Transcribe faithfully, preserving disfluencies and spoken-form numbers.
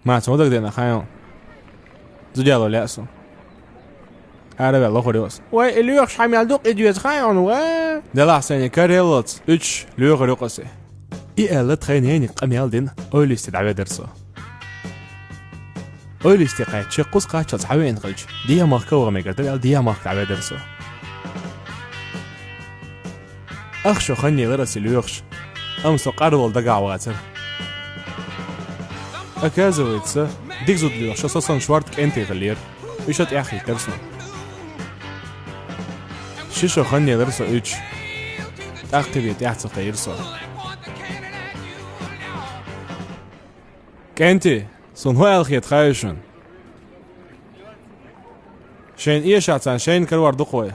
Ма цо дагадеана хьайна. Зудяло лаьа со. Ара ваьлла лохур йоас. Вай, и лоьхаш хьа мел дукха и доьза хьайна, ва? Делахь сайна кареллац уьдуш лоьхур ю-кх аса. И аьлла тхайн нениг къамел дина, ойлисте дӀаведара со. Ойлисте кхаьчча, кхуза кхаччалц хьавеана хилча, дегӀа махка ваха мегар дара аьлла, дегӀа махка дӀаведара со. Ах, шо хан елара аса и лоьхаш, амма со къарвала дагахь вацара. Оказывается, дика зуда лоьхаш со санна шортта кӀентий хиллера. Уьш а тӀехьа хӀиттара суна. Ши шо хан елара со уьдуш. ТӀаккха бен тӀехьа ца кхайра со. КӀентий, суна хӀун аьлла хета хаьий шуна? Шайна эшахь царна шайна карор ду-кх вай.